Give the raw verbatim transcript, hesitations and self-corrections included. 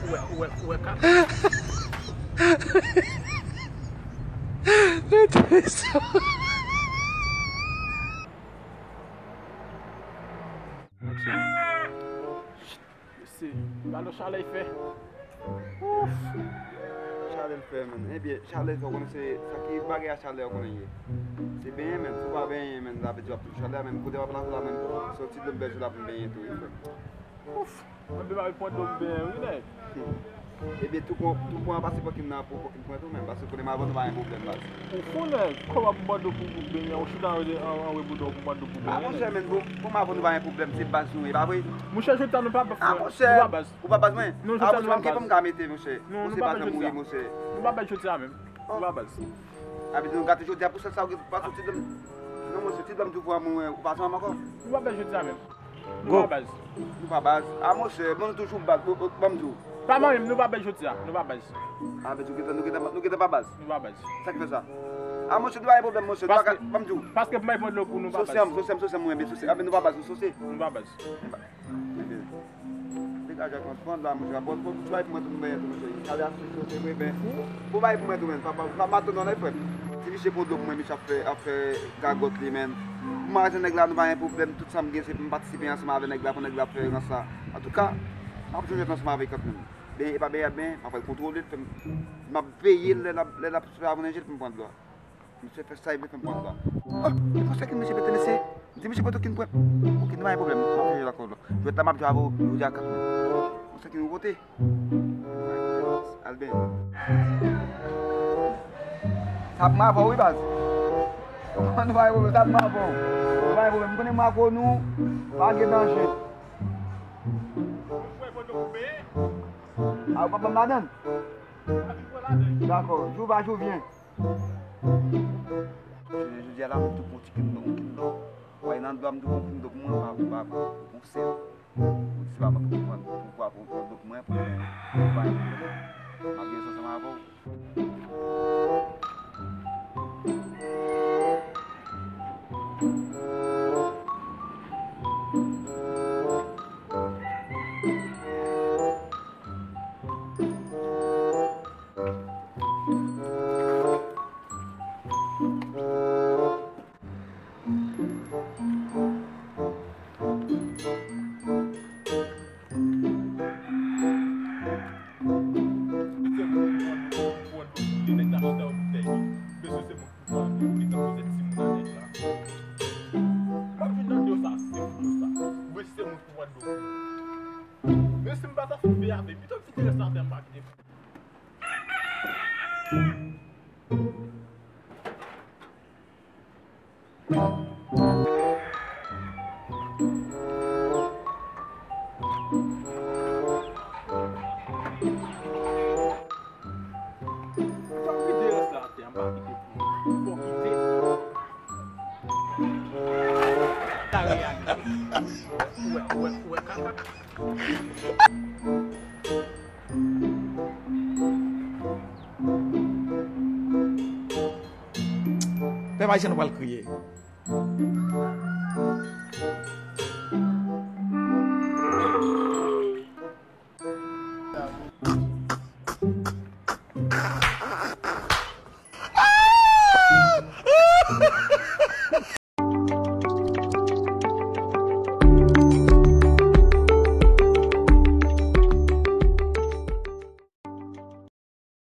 Ou wè, ou wè, ou wè kaka. Mete sa. Mesye, gade chalè l fè. Ouf! Chalè l fè, menn. Ebyen, chalè l fè, w konnen se sa ki bagay a chalè, w konnen ye. Se benyen, menn. Si w pa benyen, menn, sa vle di w ap toujou chalè, menn. Kote w ap la, la, menn. Se yon ti dlo m bèj la pou m benyen tou, wi, frè. Ouf! Mwen menm avèk pran dlo m benyen, wi, nèg. Ebyen, tou kon, tou kon an pase pòkin nan pou pòkin pran tou, menn. Paske konnen m avè w nou pa gen pwoblèm, baz. Ou fou, nèg. Kòman pou m pran dlo pou, pou benyen? Ou chita an, an, anwe bouda w pou m pran dlo pou benyen, nèg? A, monchè, menn, bon, bon, m avè w nou pa gen pwoblèm, se baz nou ye, pa vre? Monchè, jodi a nou pa baz, a, monchè, nou pa baz. Ou pa baz mwen? Non, jodi a nou pa baz. A, monchè, m gen pou m ka mete, monchè. Non, nou pa baz jodi a. Monchè, pa fè m wouye, monchè. Nou pa baz jodi a menm. Nou pa baz. A, vle di nou gate jodi a pou sèl sa ou gen pa soti dlo m. Non, monchè, ti dlo m tou pran mwen, ou pa janm ankò. Nou pa baz jodi a menm. Nou pa baz. Nou pa baz. A, monchè, bon, nou toujou baz. Bon, bon, ban m di w. Pa manyen m, nou pa baz jodi a. Nou pa baz. A, vle di nou gentan, nou gentan, nou gentan pa baz. Nou pa baz. Sa k fè sa? A, monchè, nou pa gen pwoblèm, monchè. Nou pa ka, ban m di w. Paske pou m al pran dlo pou nou pa baz. Sosye m, sosye m, sosye m, mwen, men sosye. A, men nou pa baz, nou sosye. Nou pa baz. Ebyen, degaje ak yon fon la, monchè, bon, bon, bon, bay pou mwen tou, mwen tou, monchè. Kale a sou sou, se vre, men, bon, bay pou mwen tou, men, pa, pa, pa, pa, non, non, frè m. Ti misye pran dlo pou mwen, misye ap fè, ap fè gagòt li, men. Pou m al jwenn nèg la, nou pa gen pwoblèm, tout sa m gen, se pou m patisipe ansanm avè nèg la, pou nèg la fè rans la. Antouka, m ap jwenn ansanm avè l kanmenm. Ben, e pa ben, ben, m ap al kontwole l, fè m, m ap veye l, lè l ap, lè l ap fè avè nèg pou m pran dlo a. Misye fè sa, li vle fè m pran dlo a. Oh, e konsa ke misye mete mesye. M di misye pote okenn pwen. Oke, nou pa gen pwoblèm. M ap jwe lakòl la. Jwèt la m ap jwe avè w, jodi a kat mil. Konsa ke nou pote. Al ben. Sa ap m avè w, wi, baz. Nou pa gen pwoblèm, sa ap m avè w. Nou pa gen pwoblèm. M konnen m avè w, nou pa gen danje. A, ou pa ban m ladann? Dakò, jou pa jou vyen. Jodi a la, m tou pran ti kendo, yon kendo. Wè, nan dlo a, m tou pran kendo pou mwen, pa, pa, pa, pou sèl. Ou di se pa mwen ki pou pran, pou, pou, pou pran dlo pou mwen, pou mwen, pou mwen, m ap gen ansanm avè w. Men si m pa ta fin veye avè, pito m kite rès la atè, m pa kite. Pito m kite rès la atè, m pa kite pou ou. Fò kite. Kare a gen. Ou wè, ou wè, ou wè, kaka. Pèp ayisyen, nou pral kriye.